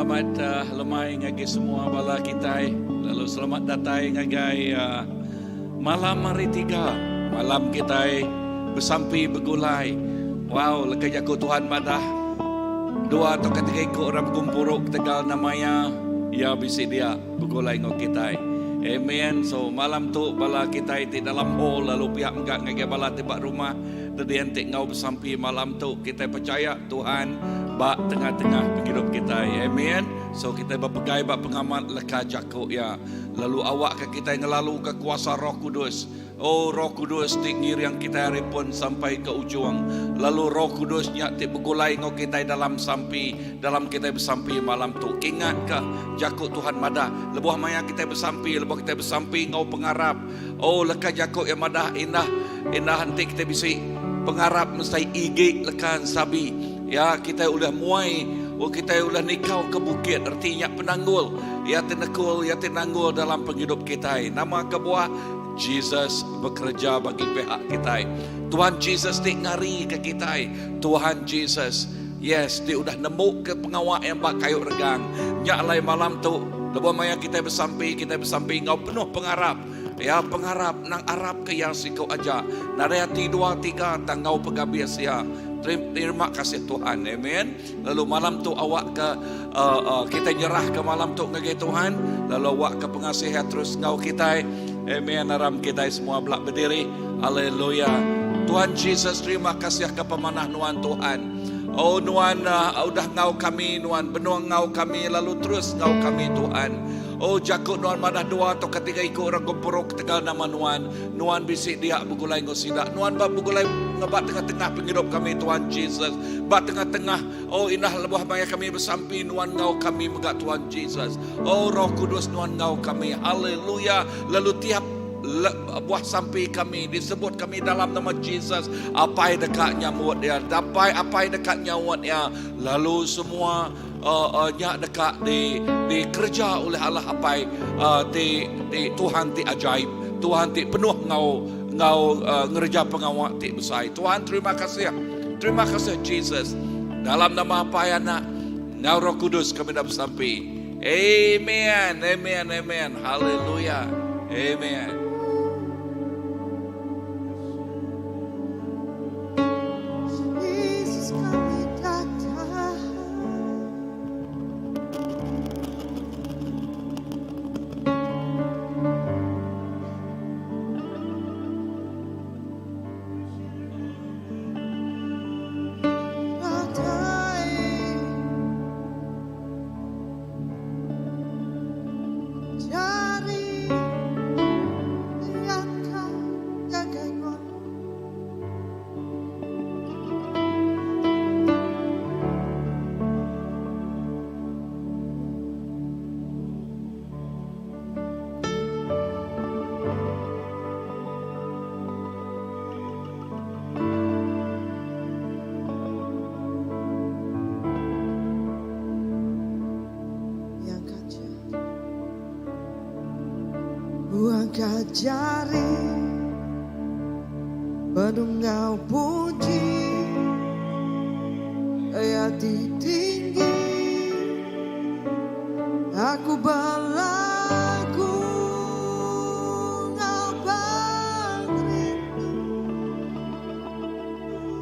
Selamat uh, lemai ngagai semua bala kitai lalu selamat datai ngagai uh, malam hari tiga malam kitai besampi begulai. Wow, leka jaku Tuhan madah dua atau ketiga iku orang begempuru ketegal nama iya, iya bisi dia begulai enggau kitai. Amen. So malam tu bala kitai ti dalam hall lalu pia mega ngagai bala ti ba rumah tedi enti enggau besampi malam tu kitai pechaya Tuhan ba tengah-tengah pengidup kitai. Amen. So kitai bepegai ba pengamat leka jaku iya lalu awakka kitai ngelaluka kuasa Roh Kudus. Oh Roh Kudus ti ngiring kitai ari pun sampai ke ujung lalu Roh Kudus nya ti begulai enggau kitai dalam sampi dalam kitai besampi malam tu. Kingatka jaku Tuhan madah lebuh maya kitai besampi lebuh kitai besampi enggau pengarap oh leka jaku iya madah indah indah enti kitai bisi pengarap mesai igi leka ensabi ya kitai ulih muai oh kitai ulih nikau ke bukit reti nya penanggul iya ti nekul iya ti nanggul dalam pengidup kitai. Nama kebuah? Jesus bekereja bagi pihak kitai. Tuhan Jesus ti ngarika kitai. Tuhan Jesus, yes, ti udah nembuka pengawa iya ba kayu regang. Nya alai malam tu, lebuh maya kitai besampi, kitai besampi enggau penuh pengarap. Ya, pengarap nang arapka iya siku aja. Nadai ati dua tiga tang enggau pegabis iya. Terima kasih Tuhan. Amen. Lalu malam tu awakka uh, uh, kita nyerahka malam tu ngagai Tuhan. Lalu awakka pengasih iya terus enggau kitai. Amen. Aram kitai semua belak berdiri. Haleluya. Tuhan Jesus, terima kasih ke pemanah nuan Tuhan. Oh nuan uh, udah ngau kami, nuan benung ngau kami lalu terus ngau kami Tuhan. Oh jaku nuan madah dua atau ketiga iku orang gempuru ketegal nama nuan. Nuan bisi dia begulai enggau sida. Nuan ba begulai ba tengah-tengah pengidup kami Tuhan Jesus. Ba tengah-tengah oh indah lebuh maya kami besampi nuan enggau kami mega Tuhan Jesus. Oh Roh Kudus nuan enggau kami. Haleluya. Lalu tiap buah sampi kami disebut kami dalam nama Jesus. Apai deka nyambut dia. Dapai apai deka nyaut ya. Lalu semua uh, uh, nya deka di dikereja oleh Allah Apai uh, ti ti Tuhan ti ajaib, Tuhan ti penuh enggau enggau uh, ngereja pengawa ti besai. Tuhan terima kasih. Terima kasih Jesus. Dalam nama Apai Anak enggau Roh Kudus kami dah besampi. Amen. Amen. Amen. Haleluya. Amen. Jesus kami datang. Datai. Jari diangkat ngagai nuan. Buangkat jari Penungau puji Hati tinggi Aku berlagu Ngau pengerindu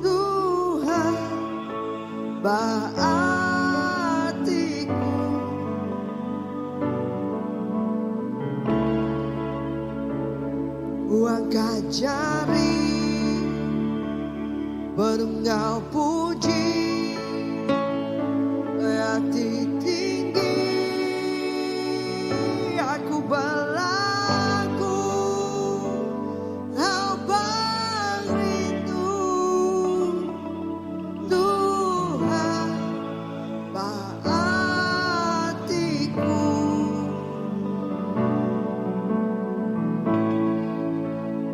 Tuhan Ba atiku. Ku angkat jari Benungau puji Ati tinggi Aku belagu Ngau pengerindu Tuhan ba atiku.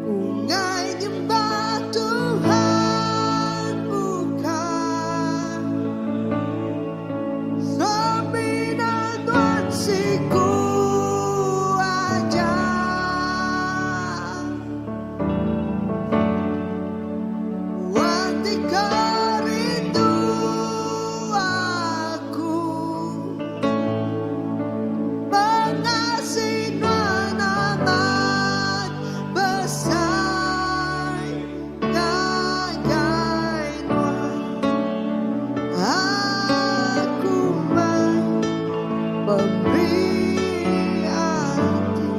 Ku ngai nyembah Tuhan bukai. Pemeri ati.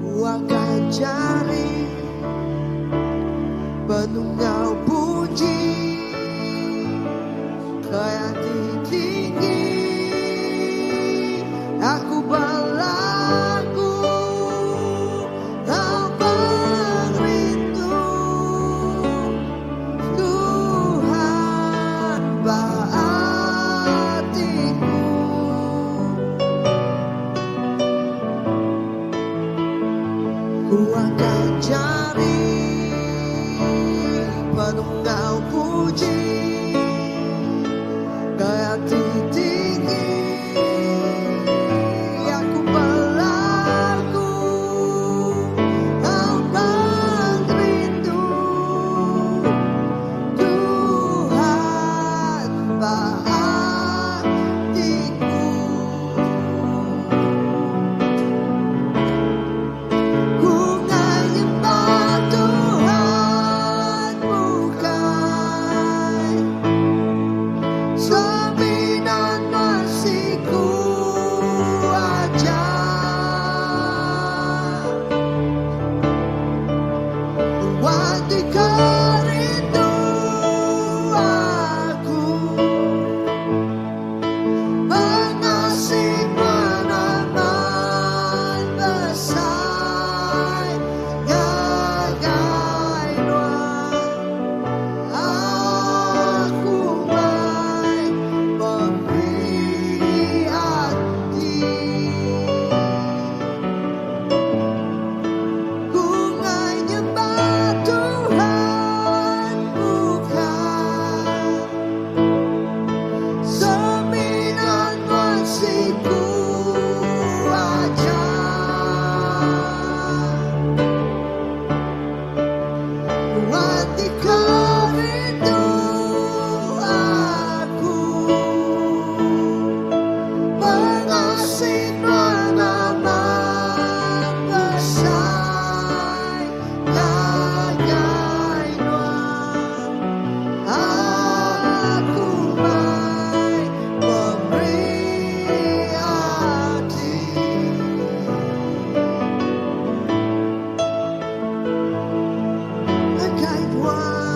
Ku angkat jari penuh enggau puji Ke ati tinggi aku belagu Enggau pengerindu Tuhan ba atiku. Ku angkat jari penuh enggau puji Ke ati tinggi aku belagu Enggau pengerindu Tuhan ba atiku. Ku enggai nyembah Tuhan bukai Semina nuan siku aja Nuan dikerindu aku Pengasih nuan amat besai Ngagai nuan aku mai pemeri ati. Ku enggai nyembah Tuhan bukai Semina nuan siku aja Nuan dikerindu aku Pengasih nuan amat besai Ngagai nuan aku mai pemeri ati. Ngagai nuan.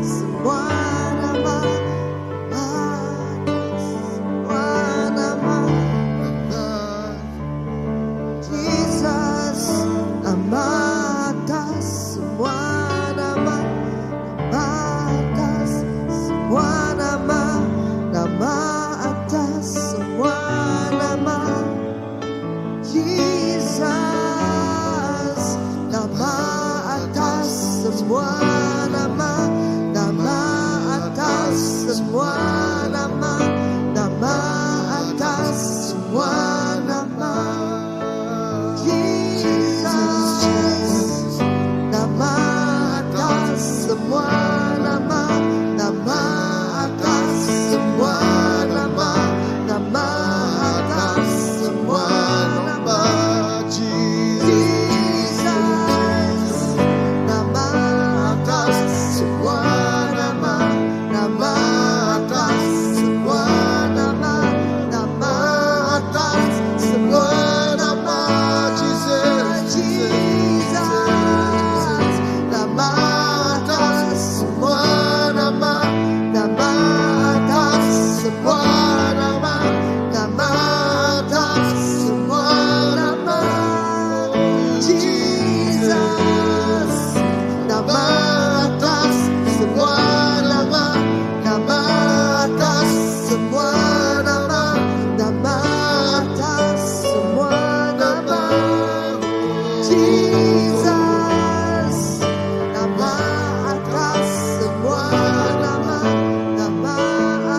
semua nama Atas semua nama Jesus nama atas semua nama Nama atas semua nama Nama atas semua nama Jesus nama atas semua nama Nama atas semua nama Nama atas semua nama Jesus nama atas semua nama Nama atas semua nama Nama atas semua nama Jesus nama atas semua nama Nama atas semua nama Nama atas semua nama Jesus nama atas semua nama Nama atas semua nama Nama atas semua nama Jesus nama atas semua nama Nama atas semua nama Nama atas semua nama Jesus nama atas semua nama Nama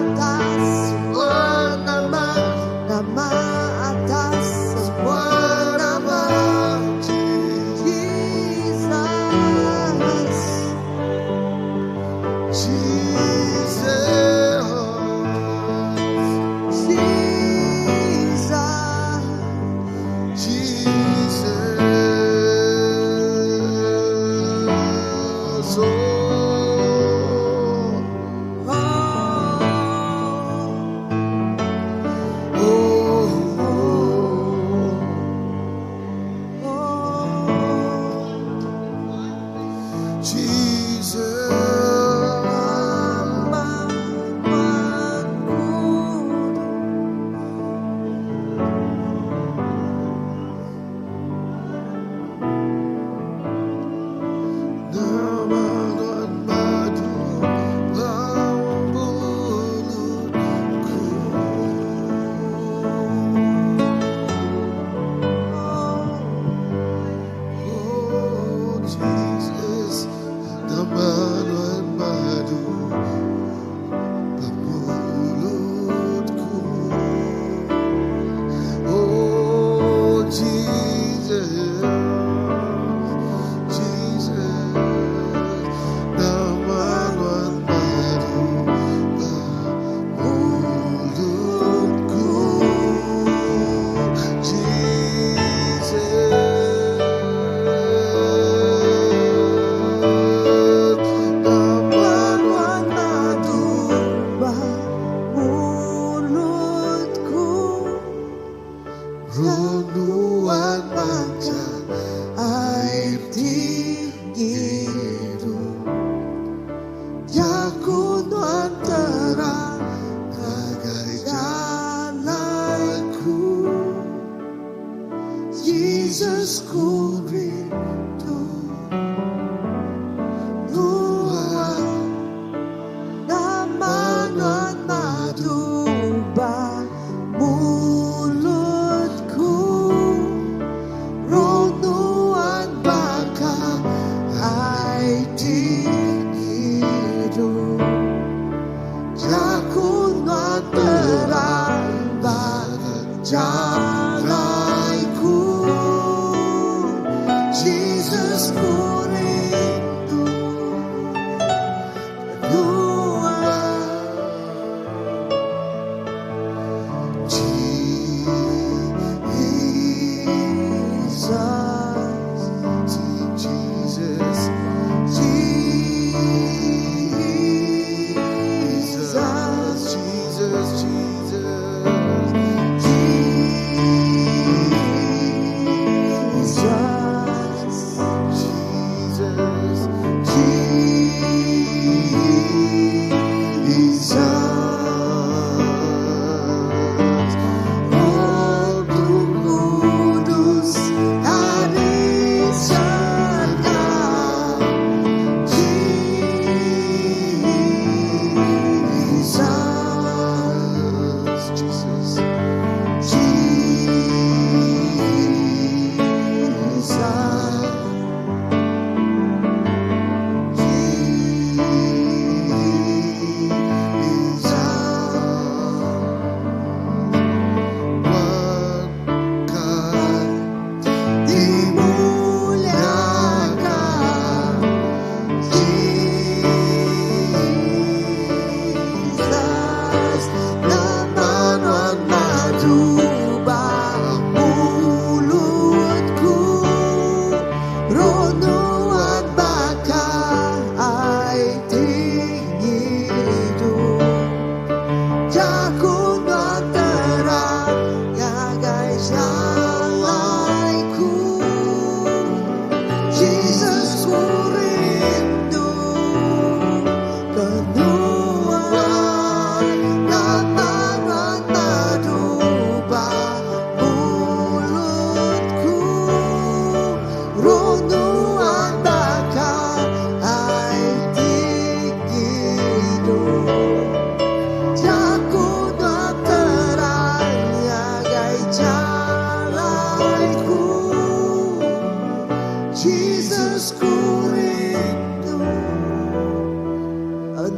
atas semua nama Nama atas semua nama Jesus Jesus. Jesus Jesus. Oh, Oh oh, Oh Jesus. Nama Tuhan kudus Nama Tuhan madu mulutku. Oh Jesus, nama Tuhan madu mulutku. Oh Jesus, Jesus, nama Tuhan madu mulutku. Jesus, nama Tuhan madu mulutku Roh Nuan baka air diirup Jaku Nuan terang Ngagai jalaiku Jesus ku rindu Nuan nama Nuan madu ba mulutku Roh Nuan baka ai diirup Jaku Nuan terang ba jalaiku Jesus ku rindu Nuan Jesus Jesus, Jesus Jesus, Jesus, Jesus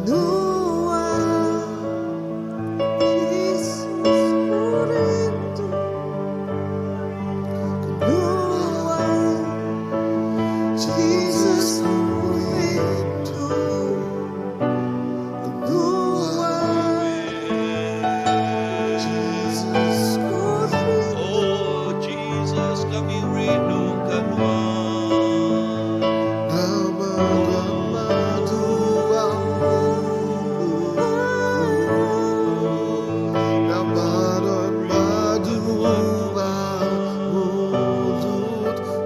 Nuan Jesus ku rindu Ke Nuan Jesus ku rindu Ke Nuan Jesus ku rindu Oh Jesus, kami rindu ke Nuan. Nama madu Nama madu mulutku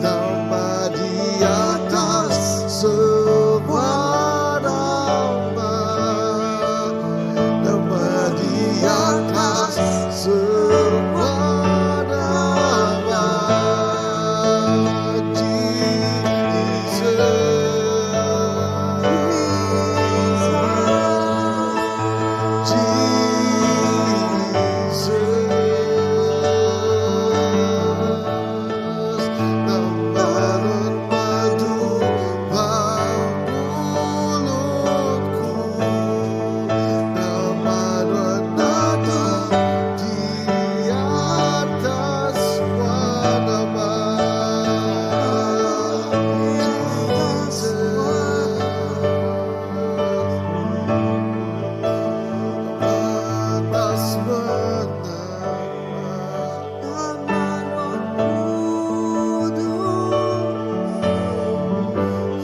Nama di atas semua nama Nama di atas semua nama Jesus. Jesus, nama madu mulutku, nama nada di atas semua nama. Jesus. Atas nama. Nama Roh Kudus.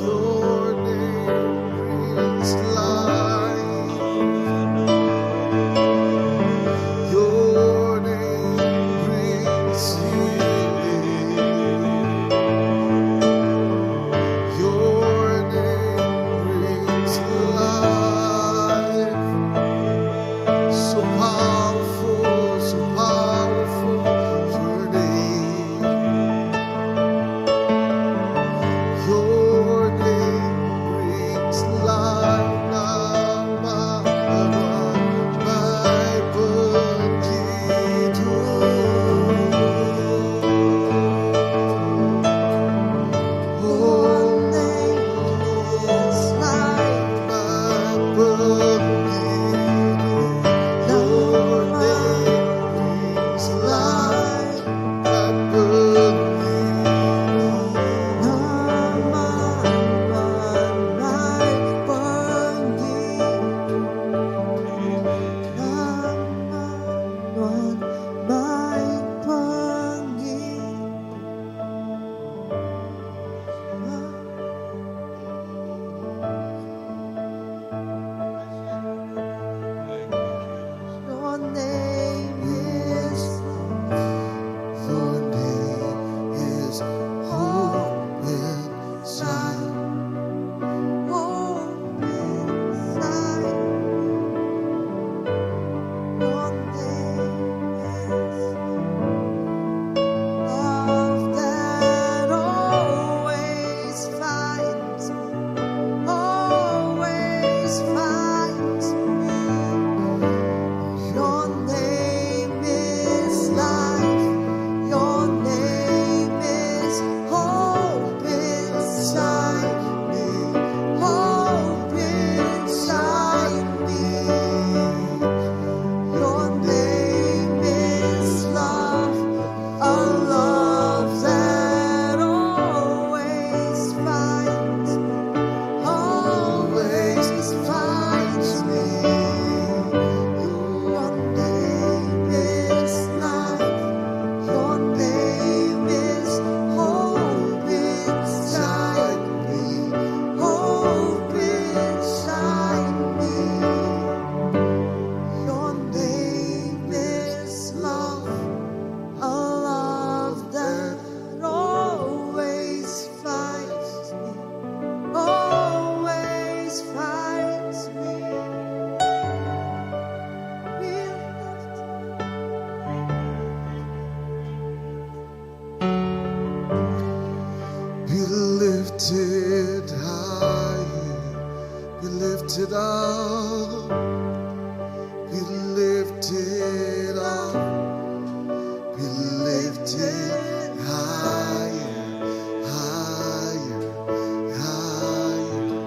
Your name brings life. Your name brings healing. Your name brings life. So powerful, so powerful, your name. Your name brings life. Nama mai penghidup. Your name is life. My penghidup. Your name brings life. My penghidup. Nama mai penghidup. Nama Nuan mai penghidup. Your name is Your name is hope inside. hope inside. Your name is love that always finds me, always finds me. Your name is life. Your name is hope inside me. Hope inside me. Your name is love, a love that always finds me, always finds me. Your name is life. Your name is hope inside me, hope inside me. Your name is love, a love that always finds me, always finds me. Be lifted. Be lifted higher, be lifted up, be lifted up, be lifted higher, higher, higher,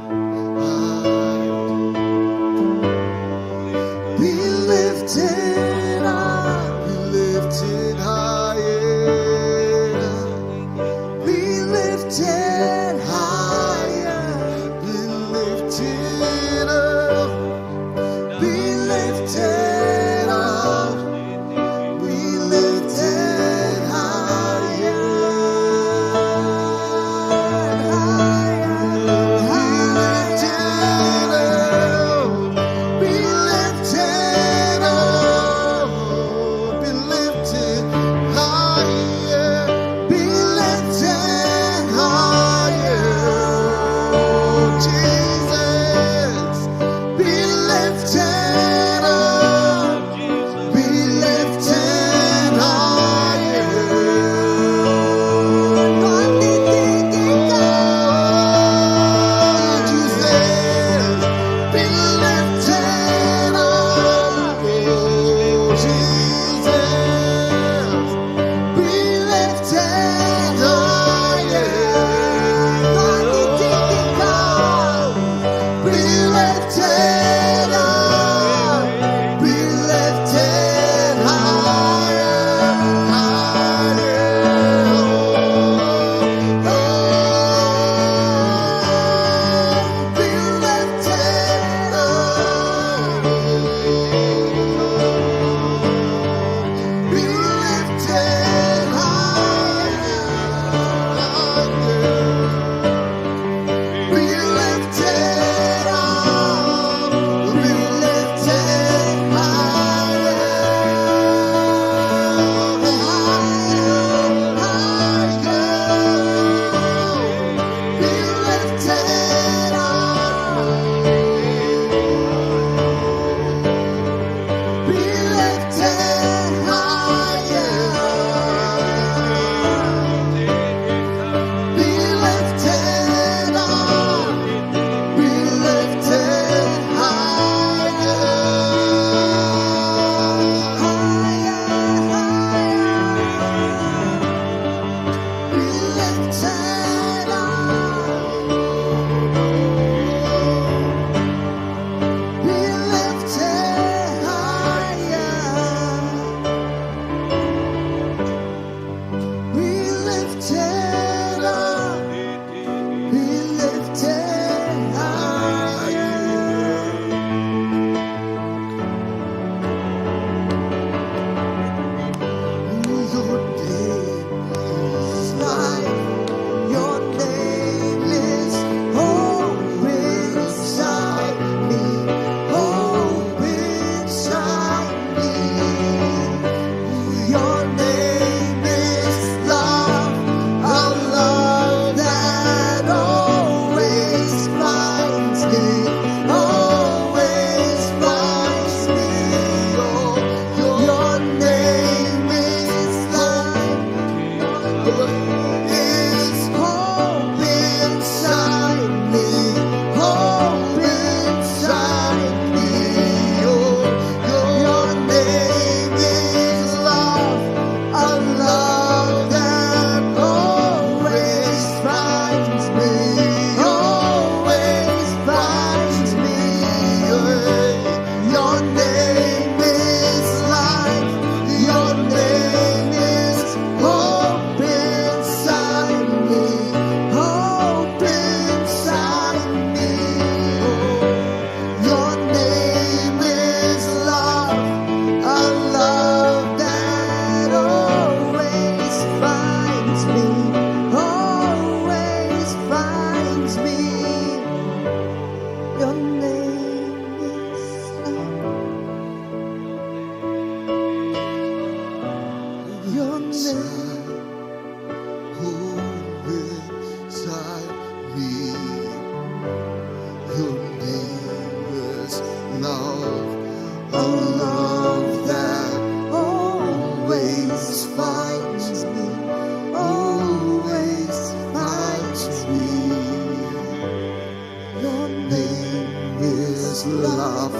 is love.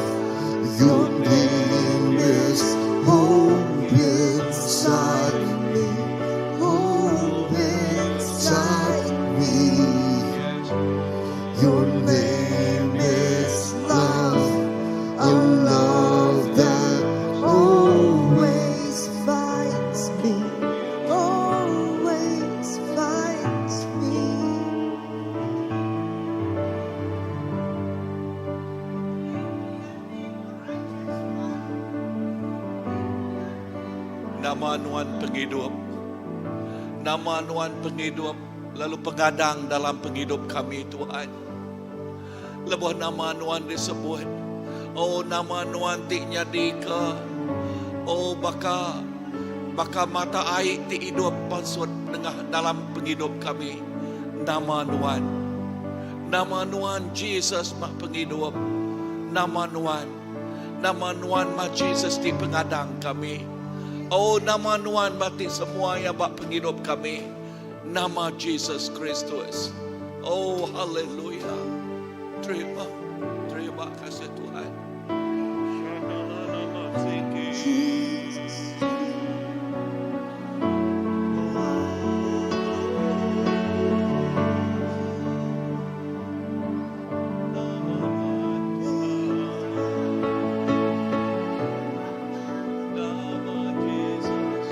Your name is hope inside me, hope inside me. Your name is love, a love that Always finds me, always finds me. Nama nuan pengidup. Nama nuan pengidup lalu pengadang dalam pengidup kami Tuhan. Lebuh nama nuan disebut, oh nama nuan ti nyadika oh baka baka mata ai ti idup pansut nengah dalam pengidup kami. Nama nuan. Nama nuan Jesus mah pengidup. Nama nuan. Nama nuan mah Jesus ti pengadang kami. Oh nama nuan mah ti semua iya ba pengidup kami. Nama Jesus Kristus. Oh haleluya. Terima terima kasih Tuhan. Jesus. Nama Jesus.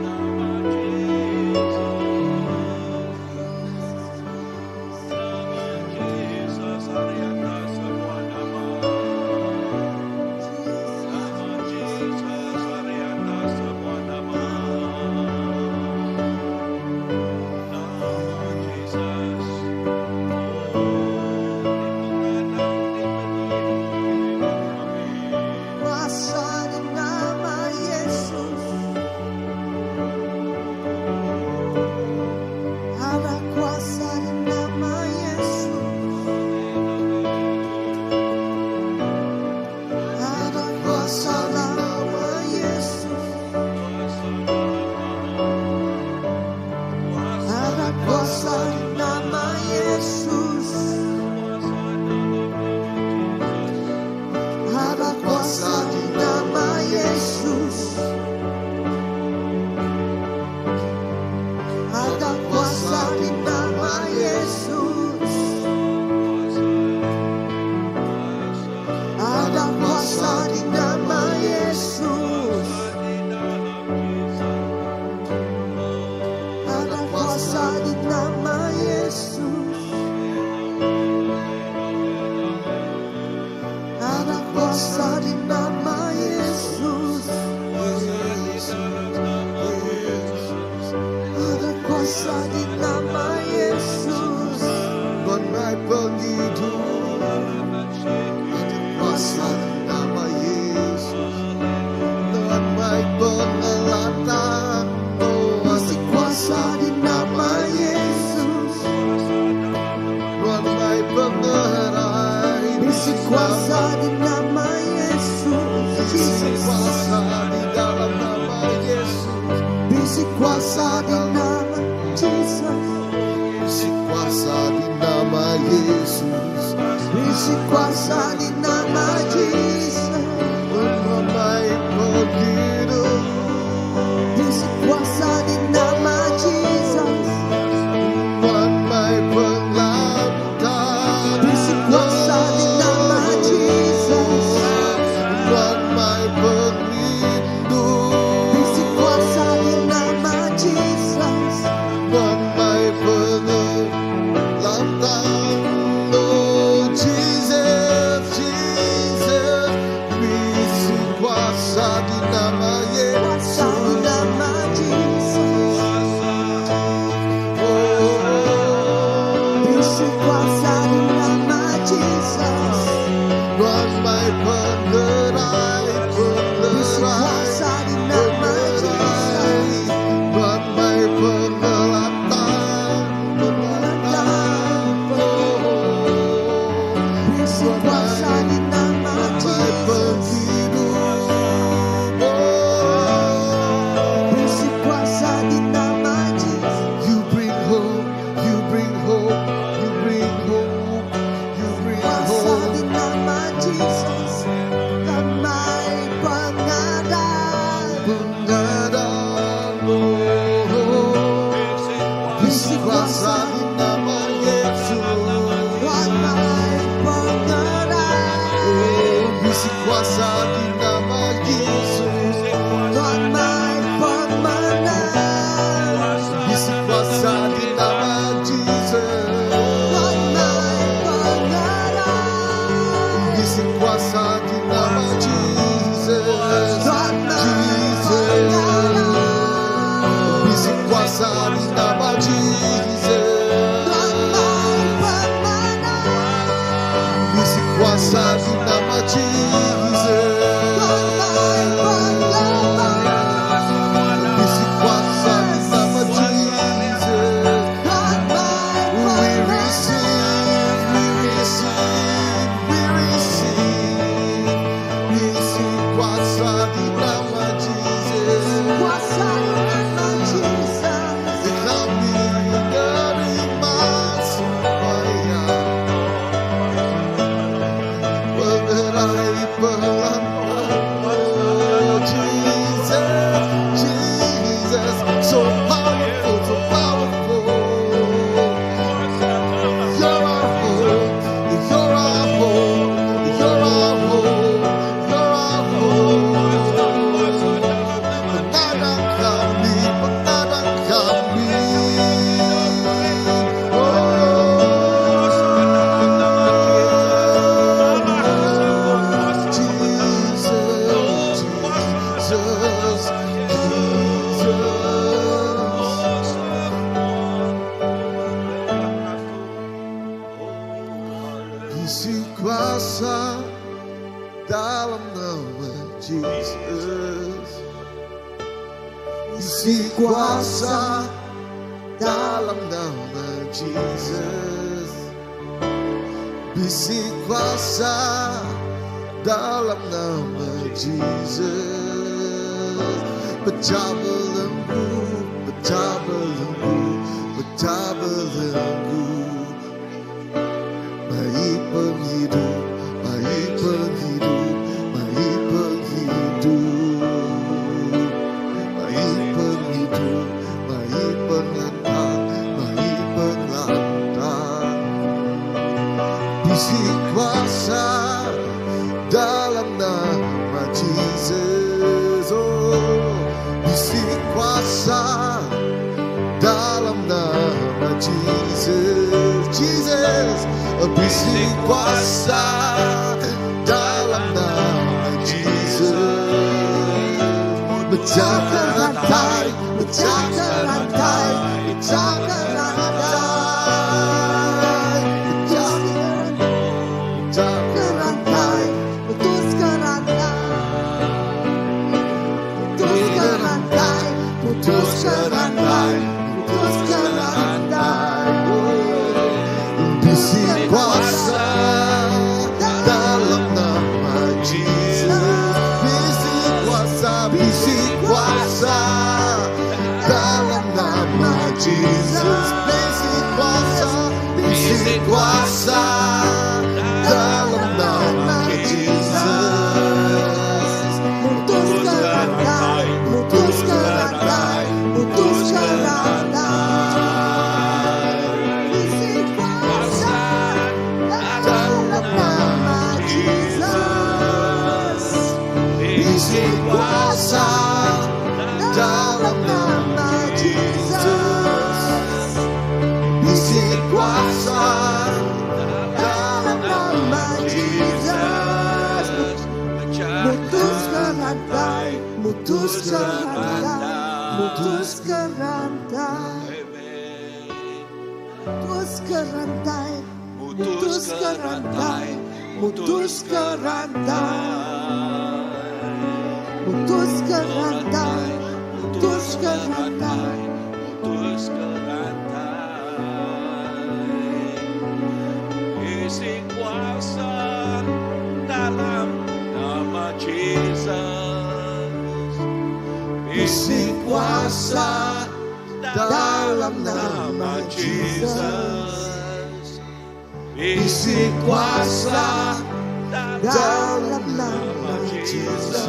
Nama Jesus. Nama Jesus ari atas semua nama. Nama Jesus ari atas semua nama. Nama Jesus. Oh, ti pengadang ti pengidup kami. Kuasa di nama Yesus. Ada kuasa di nama Yesus. Ada kuasa di nama Yesus. Ada kuasa di nama Yesus. Ada kuasa di nama Yesus. Ada kuasa di nama Yesus. Ada kuasa di nama Yesus. Ada kuasa di nama Yesus. Ada kuasa di nama Yesus. Ada kuasa di nama Yesus. Nuan mai pengidup. Ada kuasa di nama Yesus. Nuan mai pengelantang. Oh, Bisi kuasa di nama Yesus. Nuan mai pengerai. Bisi kuasa di nama Yesus. Bisi Jesus. kuasa di dalam nama Yesus. Bisi kuasa di nama Jesus. Bisi kuasa di nama Yesus. Bisi kuasa di nama Jesus. Nuan mai pengidup. Bisi kuasa di nama Jesus. Nuan mai pengelantang. Bisi kuasa di nama Jesus. Nuan mai pengerindu. Bisi kuasa di nama Jesus. Nuan mai pengelantang. Oh Jesus, Jesus, bisi kuasa di nama Kuasa di Yesus. nama Jesus. Oh, Bisi kuasa di nama Jesus. Nuan mai pengerai, Bisi pengerai, kuasa di nama Jesus. Nuan mai pengelantang, pengelantang. Oh, Bisi kuasa di nama Nuan mai Jesus. penghidup. Oh, Bisi kuasa di nama Jesus. You bring hope, you bring hope, you bring hope, you bring Kuasa hope. kuasa di nama Jesus. Bisi kuasa di nama Jesus. We receive, we receive, we receive. Bisi kuasa di nama Jesus. Kuasa nama Jesus. Kami menerima supaya Mengerai perantau. Oh Jesus, Jesus, so powerful, so powerful. You're our hope, you're our hope, you're our hope, you're our hope. Pengadang kami, pengadang kami. Oh, Jesus, Jesus, Jesus. Bisi kuasa dalam nama Jesus. Bisi kuasa dalam nama Jesus. Bisi kuasa dalam nama Jesus. Pecah belenggu, pecah belenggu, pecah belenggu. Mai penghidup, mai penghidup, mai penghidup. Mai penghidup, mai pengelantang, mai pengelantang. Bisi kuasa dalam nama Jesus. Oh, bisi kuasa dalam nama Jesus. Jesus, bisi kuasa dalam nama Jesus. Pecahkan rantai, pecahkan rantai, pecahkan rantai, pecahkan, pecahkan rantai, putuskan rantai, putuskan rantai, putuskan rantai, putuskan rantai. Bisi kuasa dalam nama Jesus. Bisi kuasa, bisi kuasa dalam nama Jesus. Bisi kuasa, bisi kuasa dalam nama Jesus. Putuskan rantai, putuskan rantai, putuskan rantai. Bisi kuasa dalam nama Jesus. Bisi kuasa Dalam nama Jesus. Bisi kuasa Dalam nama Jesus. Mutuskan rantai, mutuskan rantai, mutuskan rantai, mutuskan rantai, mutuskan rantai, mutuskan rantai, mutuskan rantai, mutuskan rantai. Putuskan rantai. Bisi kuasa dalam nama Jesus. Bisi kuasa dalam nama Jesus. Bisi kuasa Dalam nama Jesus.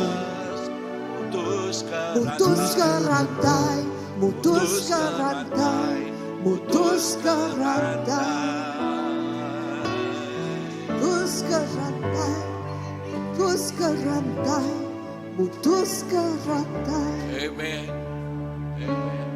Putuskan Mutuskan rantai, mutuskan rantai, mutuskan rantai, mutuskan rantai, mutuskan rantai, mutuskan rantai. Amen. Amen.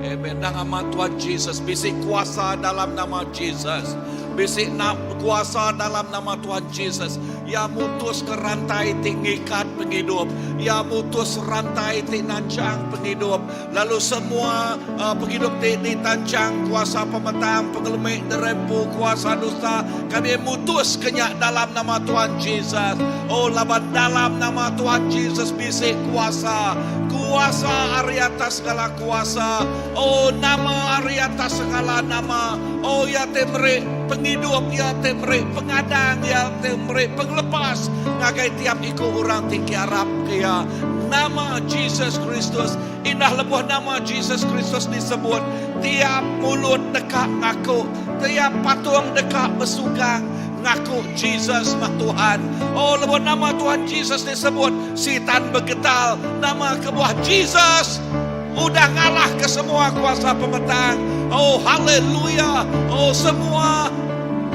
Amen. Nama Tuhan Jesus, bisi kuasa dalam nama Jesus. Bisi na, kuasa dalam nama Tuhan Jesus. Ya mutus ke rantai ti ngikat. pengidup. Iya mutus rantai ti nanchang pengidup, lalu semua pengidup ti ditanchang kuasa pemetang, pengelemi, nerempu, kuasa dusta, kami mutuska nya dalam nama Tuhan Jesus. Oh, laban dalam nama Tuhan Jesus bisi kuasa, kuasa ari atas segala kuasa. Oh, nama ari atas segala nama. Oh, Iya ti meri pengidup, Iya ti meri pengadang, Iya ti meri pengelepas ngagai tiap iku orang ti kiarapka Iya. Nama Jesus Kristus. Indah lebuh nama Jesus Kristus disebut, tiap mulut deka ngaku, tiap patung deka besugang ngaku Jesus meh Tuhan. Oh, lebuh nama Tuhan Jesus disebut, Sitan begetal. Nama kebuah Jesus udah ngalahka semua kuasa pemetang. Oh, haleluya! Oh, semua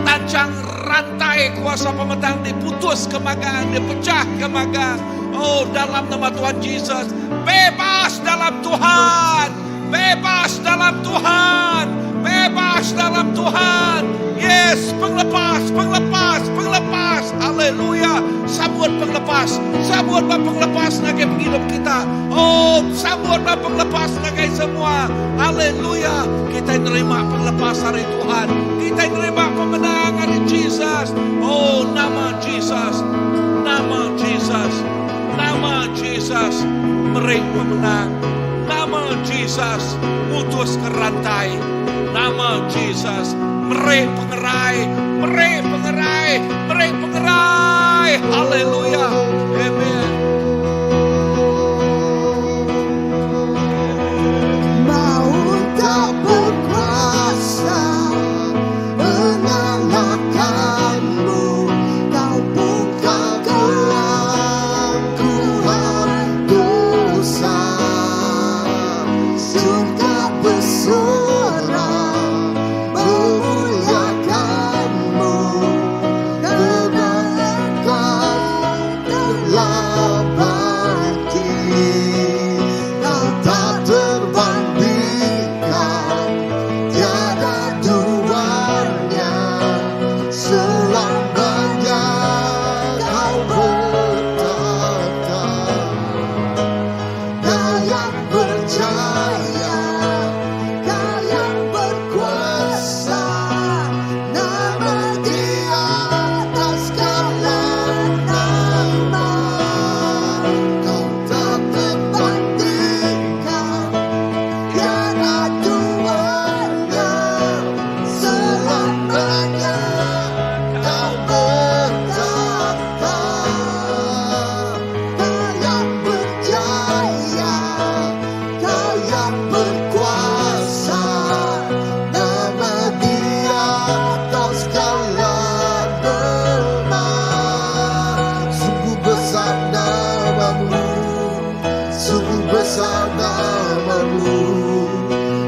tanchang rantai kuasa pemetang diputuska magang, dipechahka magang. Oh, dalam nama Tuhan Jesus, bebas dalam Tuhan! Bebas dalam Tuhan! Bebas dalam Tuhan! Yes, pengelepas, pengelepas, pengelepas! Haleluya! Sambut pengelepas, sambut ba pengelepas ngagai pengidup kita. Oh, sambut ba pengelepas ngagai semua. Haleluya! Kitai nerima pengelepas ari Tuhan. Kitai nerima pemenang ari Jesus. Oh, nama Jesus. Nama Jesus. Nama Jesus meri pemenang. Nama Jesus mutuska rantai. Nama Jesus meri pengerai, meri pengerai, meri pengerai. Haleluya. Amen. Maut tak berkuasa mengalahkanmu. Kau bongkar kelam Tuhan dosa. Surga bersorak memuliakanmu. Kemenangan telah bangkit. Kau tak terbandingkan, tiada duanya. Selamanya kau bertakhta. Kau yang berjaya, kau yang berkuasa, nama di atas segala nama. Kau tak terbandingkan, tiada duanya. Selamanya kau bertakhta. Kau yang berjaya, kau yang berkuasa, nama di atas segala nama. Sungguh besar namamu, sungguh besar namamu.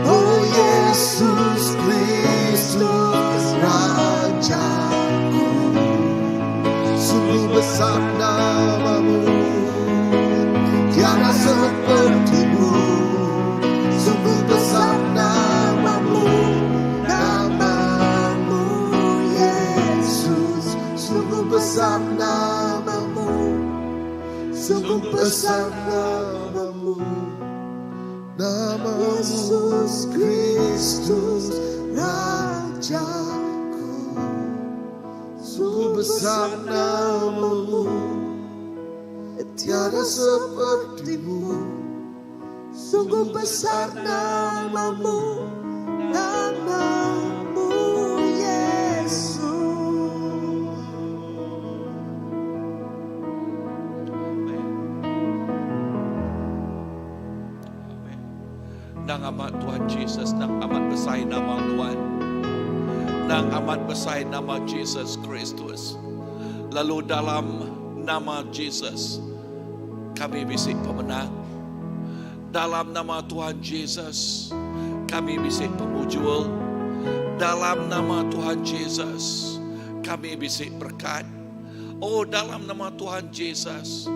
Oh Yesus Kristus Rajaku. Sungguh besar namamu, tiada sepertimu. Sungguh besar namamu, Namamu Yesus, sungguh besar namamu, sungguh besar besar namamu, namamu Yesus Kristus Rajaku. Sungguh besar namamu, tiada sepertimu. Sungguh besar namamu, namamu Yesus. Amen. Amen. Nang amat Tuhan Jesus, nang amat besai nama Tuhan. Nang amat besai nama Jesus Kristus. Lalu dalam nama Jesus, kami bisi pemenang. Dalam nama Tuhan Jesus, kami bisi pemujur. Dalam nama Tuhan Jesus, kami bisi berkat. Oh, dalam nama Tuhan Jesus,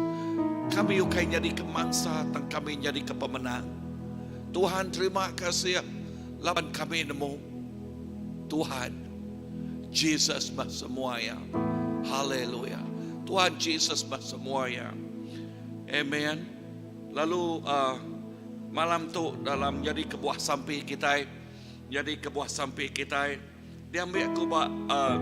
kami ukai nyadi ke mangsa, tang kami nyadi ke pemenang. Tuhan terima kasih laban kami nemu Tuhan Jesus mah semuanya. Haleluya. Tuhan Jesus mah semuanya. Amen. Lalu uh, malam tu dalam jadi kebuah sampi kitai, jadi kebuah sampi kitai diambil aku ba uh,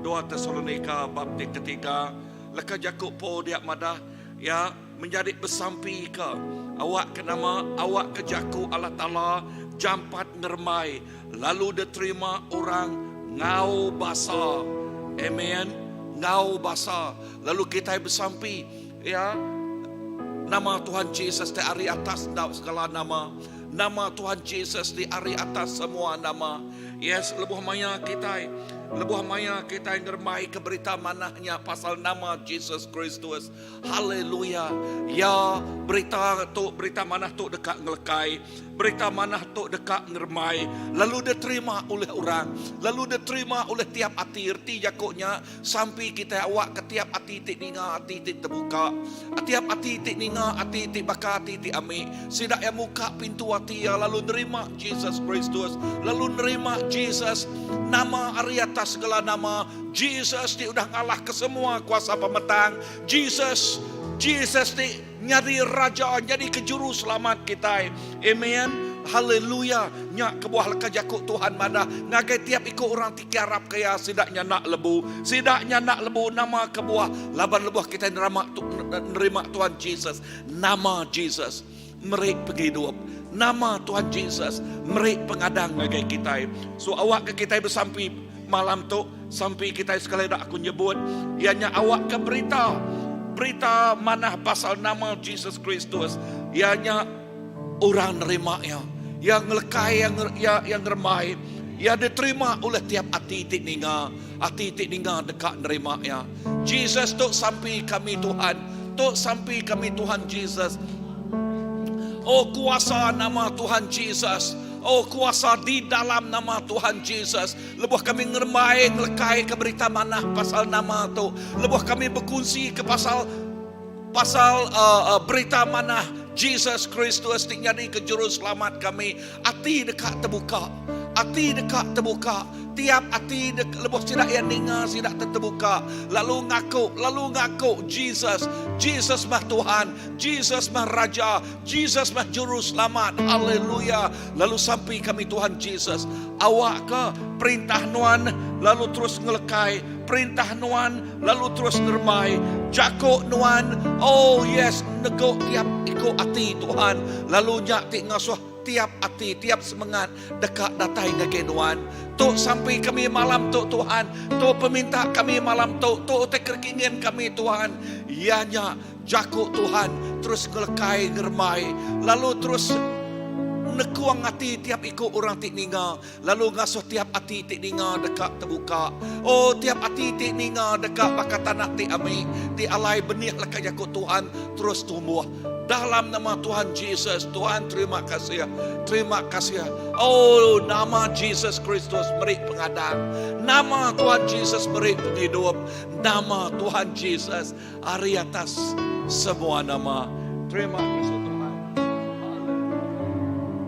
2 Tesalonika bab ti ketiga leka jaku Paul dia madah ya menjadi besampi ke awak ke nama awak ke jaku Allah Taala jampat ngeremai lalu diterima orang ngau basa. Amen. Ngau basa. Lalu kitai besampi ya nama Tuhan Jesus ti ari atas segala nama. Nama Tuhan Jesus ti ari atas semua nama. Yes, lebuh maya kitai, lebuh maya kitai ngerembai ke berita manah nya pasal nama Jesus Kristus. Haleluya. Ya, berita tu, berita manah tu deka ngelekai. Berita manah tu deka ngerembai lalu diterima oleh orang, lalu diterima oleh tiap ati. Reti jaku nya, Sampi kitai awakka tiap ati ti ninga ati ti tebuka, tiap ati ti ninga ati ti baka ati ti ami, sida iya muka pintu ati iya lalu nerima Jesus Kristus, lalu nerima Jesus, nama ari atas segala nama, Jesus ti udah ngalahka semua kuasa pemetang, Jesus, Jesus ti nyadi Raja, nyadika Juruselamat kitai. Amen. Haleluya. Nya kebuah leka jaku Tuhan madah ngagai tiap iku orang ti kiarapka Iya, sida nya enda lebu. Sida nya enda lebu. Nama kebuah? Laban lebuh kitai nerima nerima Tuhan Jesus, nama Jesus meri pengidup. Nama Tuhan Jesus meri pengadang ngagai kitai. So awakka kitai besampi malam tu, sampi kitai sekali da aku nyebut, iya nya awakka berita berita manah pasal nama Jesus Kristus, iya nya Orang nerima iya. Iya ngelekai, iya iya iya ngerembai. Iya diterima oleh tiap ati ti ninga. Ati ti ninga deka nerima iya. Jesus tu sampi kami Tuhan. Tu sampi kami Tuhan Jesus. Oh kuasa nama Tuhan Jesus. Oh kuasa di dalam nama Tuhan Jesus. Lebuh kami ngerembai ngelekai ke berita manah pasal nama tu. Lebuh kami bekunsi ke pasal Pasal berita manah Jesus Kristus ti nyadika Juruselamat kami, ati deka tebuka. Ati deka tebuka. Tiap ati lebuh sida iya ninga sida tetebuka lalu ngaku, lalu ngaku Jesus, Jesus meh Tuhan, Jesus meh Raja, Jesus meh Juruselamat. Haleluya. Lalu sampi kami Tuhan Jesus, awakka perintah Nuan lalu terus ngelekai, perintah Nuan Lalu terus ngerembai jako nuan, oh yes, nego tiap iko ati Tuhan, lalu nya ti ngasuh tiap ati, tiap semengat deka datai ngagai nuan. Tu sampi kami malam tu Tuhan, tu peminta kami malam tu, tu utai kekingin kami Tuhan, iya nya jako Tuhan terus ngelekai ngerembai, lalu terus nekung ati tiap iko orang ti ninga. Lalu ngasuh tiap ati ti ninga deka tebuka. O, tiap ati ti ninga deka baka tanah ti ami, ti alai benih leka jaku Tuhan terus tumbuh. Dalam nama Tuhan Jesus, Tuhan terima kasih. Terima kasih. O, nama Jesus Kristus meri pengadang. Nama Tuhan Jesus meri pengidup. Nama Tuhan Jesus ari atas semua nama. Terima kasih Tuhan.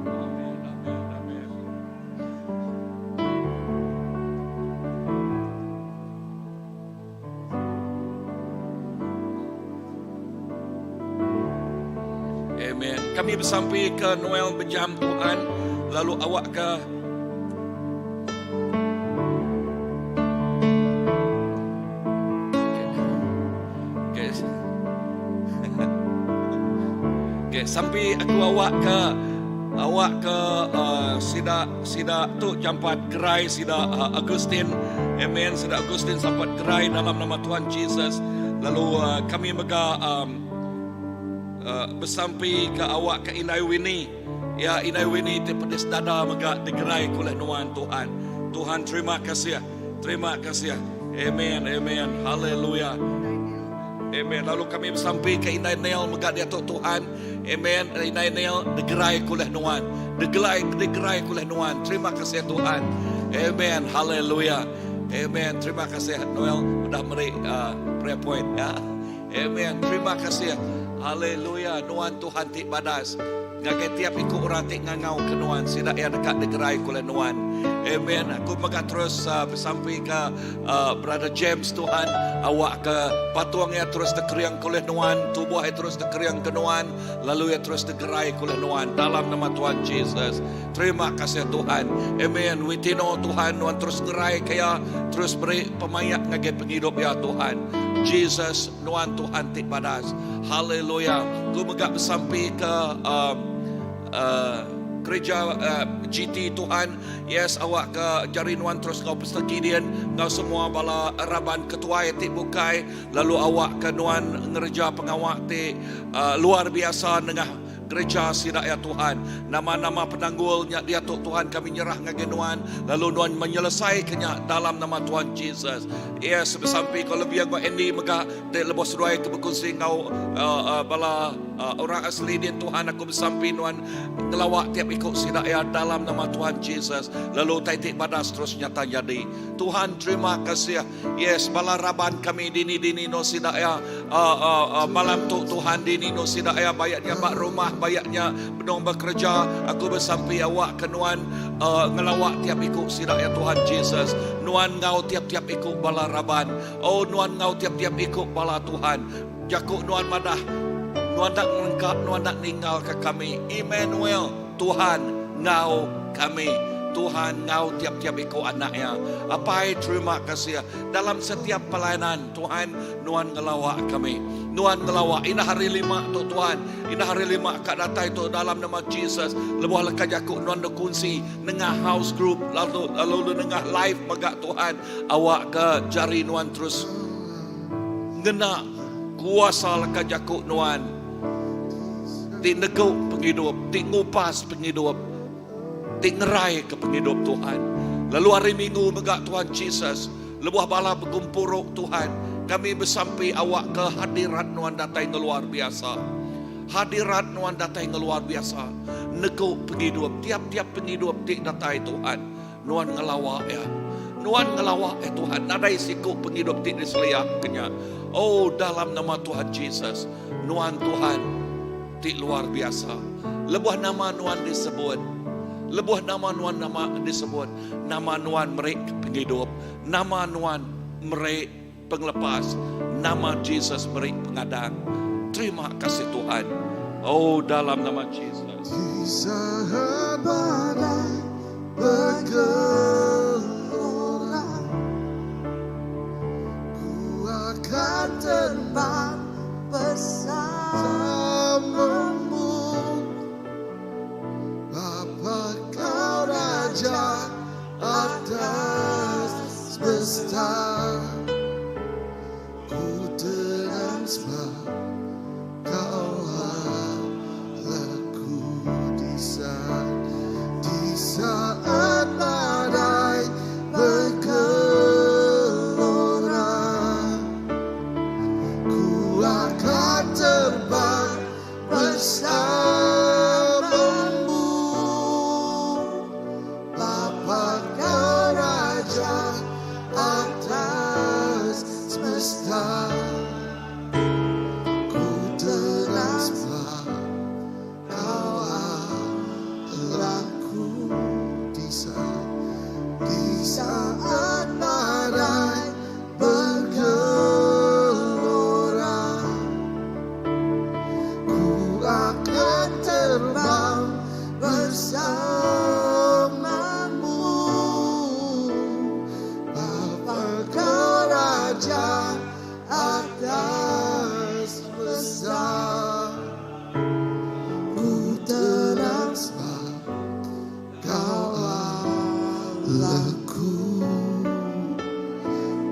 Amin, amin, amin. Amen. Kami besampi ke Noel bejam Tuhan lalu awak ke Okay. Okay, sampi aku awak ke awak ke uh, sida sida tu jampat gerai sida uh, Augustine. Amen. Sida Augustine sampat gerai dalam nama Tuhan Jesus. Lalu uh, kami mega um, uh, besampi ke awak ke Indai Winnie. Ya Indai Winnie ti pedis dada mega digerai kulih nuan Tuhan. Tuhan terima kasih. Terima kasih. Amen. Amen. Haleluya. Amen. Lalu kami besampi ke Indai Nel mega diatu Tuhan. Amen. Indai Nel digerai kulih nuan. Digerai digerai kulih nuan. Terima kasih Tuhan. Amen. Haleluya. Amen. Terima kasih Noel udah meri uh, prayer point ya. Amen. Terima kasih. Haleluya. Nuan Tuhan ti badas. Ngagai tiap iku orang ti ngangauka Nuan, sida iya deka digerai ku ulih Nuan. Amen. Aku mega terus besampi ke Brother James Tuhan, awakka patung iya terus dikeringka ulih Nuan, tubuh iya terus dikeringka Nuan, lalu iya terus digerai ku ulih Nuan dalam nama Tuhan Jesus. Terima kasih Tuhan. Amen. Witino Tuhan, Nuan terus ngeraika iya, terus beri pemaik ngagai pengidup iya Tuhan. Jesus, Nuan Tuhan ti badas. Haleluya. Ku mega besampi ke um, uh, gereja uh, GT Tuhan. Yes, awak ke jari Nuan terus ngau Pastor Gideon, ngau semua bala raban ketuai ti bukai, lalu awak ke Nuan ngereja pengawa ti uh, luar biasa nengah Gereja sida ya Tuhan. Nama-nama penanggul nya diatu Tuhan kami nyerah ngagai Nuan lalu Nuan menyelesaika nya dalam nama Tuhan Jesus. Yes besampi ko lebih enggau Andy mega ti lebuh seduai ke bekunsi enggau uh, uh, bala uh, orang asli din Tuhan aku besampi Nuan ngelawa tiap iku sida ya dalam nama Tuhan Jesus lalu utai ti badas terus nyata nyadi. Tuhan terima kasih. Yes, bala raban kami dini-dini no sida ya uh, uh, uh, malam tu Tuhan dini no sida ya bayaknya ba rumah bayaknya benung bekerja aku besampi awak ke nuan uh, ngelawak tiap iku sida ya Tuhan Jesus nuan ngau tiap-tiap iku bala raban oh nuan ngau tiap-tiap iku bala Tuhan jaku nuan madah nuan tak ngelengkap nuan tak ninggal ke kami Emmanuel Tuhan ngau kami. Tuhan ngau tiap-tiap iku anak iya. Apai terima kasih dalam setiap pelayanan Tuhan nuan ngelawa kami. Nuan ngelawa indah hari lima tu Tuhan. Indah hari lima ka datai tu dalam nama Jesus. Lebuh leka jaku nuan bekunsi nengah house group lalu lalu nengah live mega Tuhan awak ke jari nuan terus ngena kuasa leka jaku nuan. Ti negu pengidup, ti ngupas pengidup, ti ngeraika pengidup Tuhan. Lalu hari Minggu mega Tuhan Jesus, lebuh bala begempuru Tuhan, kami besampi awakka hadirat Nuan datai ngeluar biasa. Hadirat Nuan datai ngeluar biasa negu pengidup tiap-tiap pengidup ti datai Tuhan. Nuan ngelawa iya. Nuan ngelawa iya Tuhan. Nadai siku pengidup ti diseliahka nya. Oh dalam nama Tuhan Jesus, Nuan Tuhan ti luar biasa. Lebuh nama Nuan disebut, lebuh nama Nuan nama disebut, nama Nuan meri pengidup, nama Nuan meri pengelepas, nama Jesus meri pengadang. Terima kasih Tuhan. Oh dalam nama Jesus. Di saat badai bergelora, ku akan terbang bersamamu. Bapa kau raja atas semesta. Ku tenang sebab kau Allahku di saat di saat badai bergelora ku akan terbang bersamamu Bapa kau raja atas semesta Ku tenang sebab kau Allahku di saat di saat badai bergelora Ku akan terbang bersamamu Bapa kau raja atas semesta Ku tenang sebab kau Allahku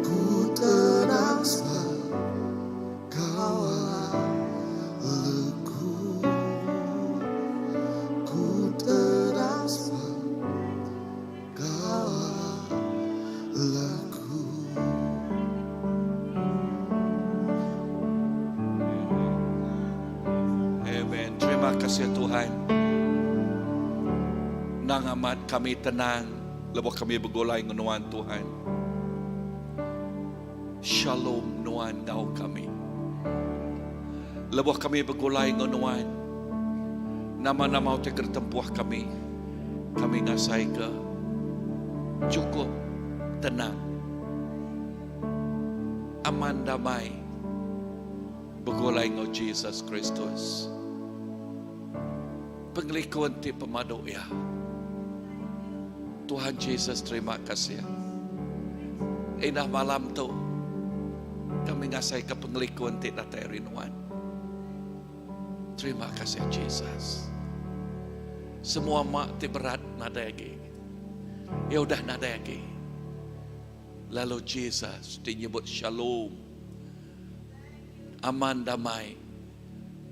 Ku tenang sebab kau Allahku Ku tenang sebab kau Allahku. Amen. Terima kasih Tuhan. Nang amat kami tenang lebuh kami begulai enggau nuan Tuhan. Shalom nuan enggau kami. Lebuh kami begulai enggau nuan. Nama-nama utai ke ditempuh kami, kami ngasaika chukup tenang, aman damai begulai enggau Jesus Kristus. Pengelikun ti pemadu iya. Tuhan Jesus terima kasih. Indah malam tu kami ngasaika pengelikun ti datai ari nuan. Terima kasih Jesus. Semua mak ti berat nadai agi. Iya udah nadai agi. Lalu Jesus ti nyebut shalom. Aman damai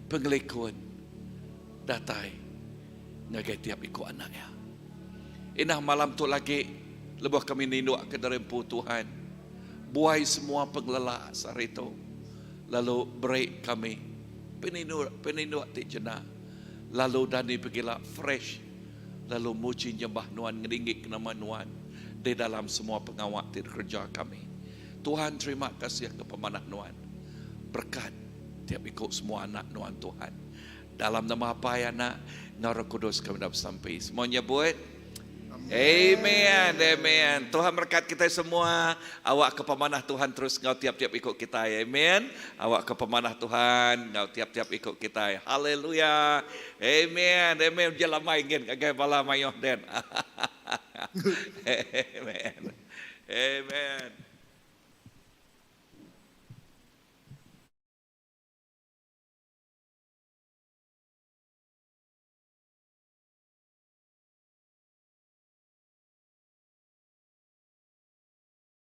pengelikun datai ngagai tiap iku anak iya. Indah malam tu lagi lebuh kami ninduk ke diri empu Tuhan, buai semua pengelelak sehari tu lalu beri kami peninduk peninduk ti jena lalu dani pegila fresh lalu muji nyembah nuan ngeninggika nama nuan di dalam semua pengawa ti dikereja kami. Tuhan terima kasih ke pemanah nuan. Berekat tiap iku semua anak nuan Tuhan. Dalam nama Apai, Anak, enggau Roh Kudus kami enda besampi. Semua nyebut Amen. Amen. Tuhan merekat kitai semua. Awak ke pemanah Tuhan terus enggau tiap-tiap iku kitai. Amen. Awak ke pemanah Tuhan enggau tiap-tiap iku kitai. Haleluya. Amen. Amen. Uji lamai ngin ngagai bala mayuh den. Amen. Amen.